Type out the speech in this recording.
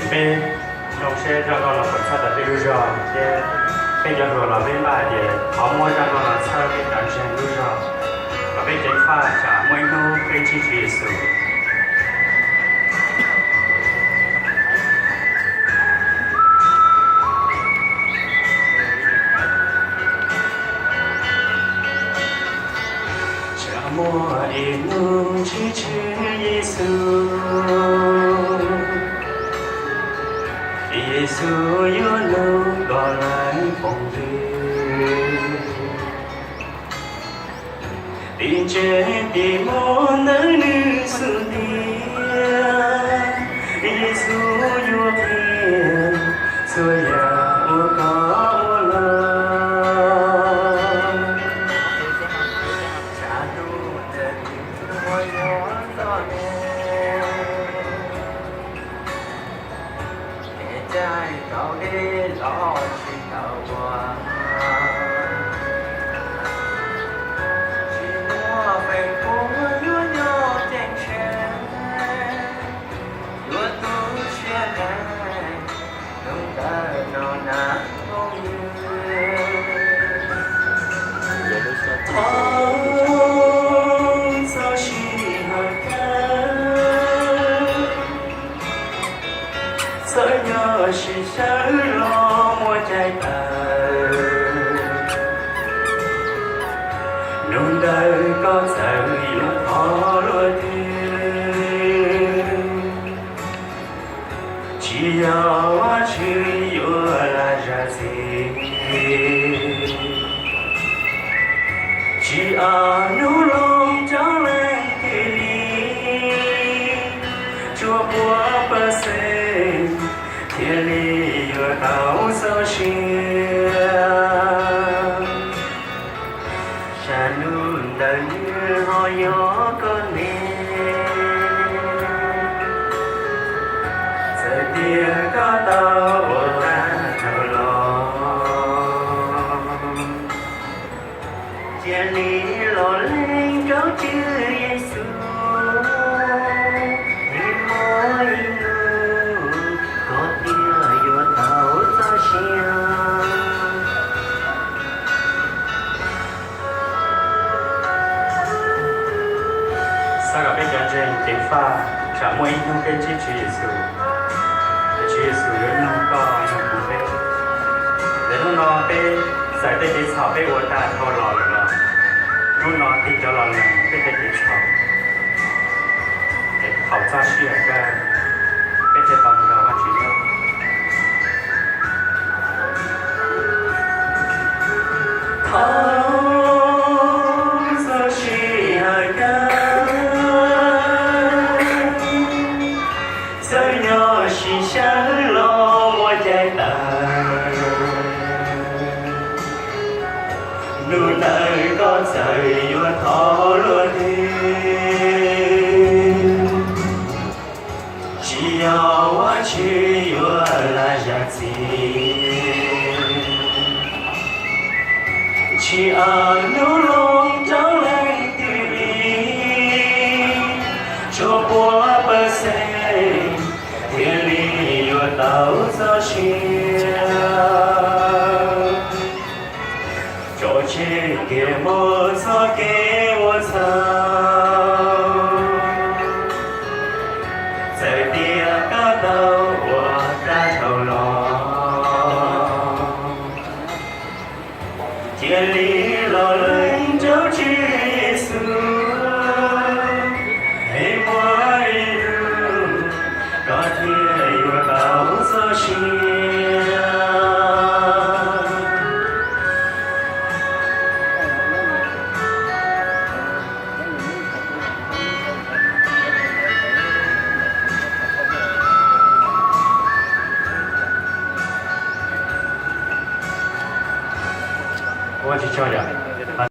Peb mloog seb zaj nkauj no puas txhawb tau peb lub zog thiab. Peb cov hluas los peb npaj hais tias thov muab zaj nkauj no txhawb peb cov ntseeg lub zog, kom peb ceev faj tsam muaj ib hnub peb ntsib Tswv Yexus. Tsam muaj ib hnub ntsib Tswv Yexus, Yexus yuav nug koj lawv phooj ywg, tim ntseeg tim muaj ntawm nws xub ntiag, Yexus yuav qhia txhua yam uas koj ua lawm. Tsam hnub ntawd nws ho yuav txog ne, es caij tau deb los tsis tau ua, tsis muaj feem pub yuav nyob ceeb tsheej, yuav tu siab ntev, hnub ntawd no na phooj ywg. Thov txoj sia hawm kawg, txawm nyob sim sawv los muaj cai tawv, hnub ntawd koj txawm yuav thov luag twg, tsis yog Vajtswv yuav lam zam txim. Tsis ob hnub loo rov lees twg li, tsuas pua pawg xeem thiaj li yuav tau txoj sia. Tsam hnub ntawd nws ho yog koj ne, txawm tias koj tau ua tag dhau los, cia li los lees rau Tswv Yexus, nws muaj ib hnub koj thiaj yuav tau txoj sia. Xav kom peb cov ntseeg ceev faj tsam muaj ib hnub peb ntsib Tswv Yexus, es Tswv Yexus yuav nug koj nug kuv peb. Ces hnub no peb txawm tej kev txhaum peb ua tag dhau los lawm los, hnub no tig rov los lees peb tej kev txhaum, es thaum txoj sia kawg peb thiaj tau nrog Vajtswv nyob. Thov txoj sia hawm kawg, txawm nyob sim sawv los muaj cai tawv, hnub ntawd koj txawm yuav thov luag twg, tsis yog Vajtswv yuav lam zam txim. Tsis ob hnub loo rov lees twg li, tsuas pua pawg xeem thiaj li yuav tau txoj sia. Tso tseg kev mob txoj kev ua txhaum, txawm tias koj tau ua tag dhau los, cia li los lees rau Tswv Yexus, es muaj ib hnub koj thiaj yuav tau txoj sia. Ua tsis tsaug yom.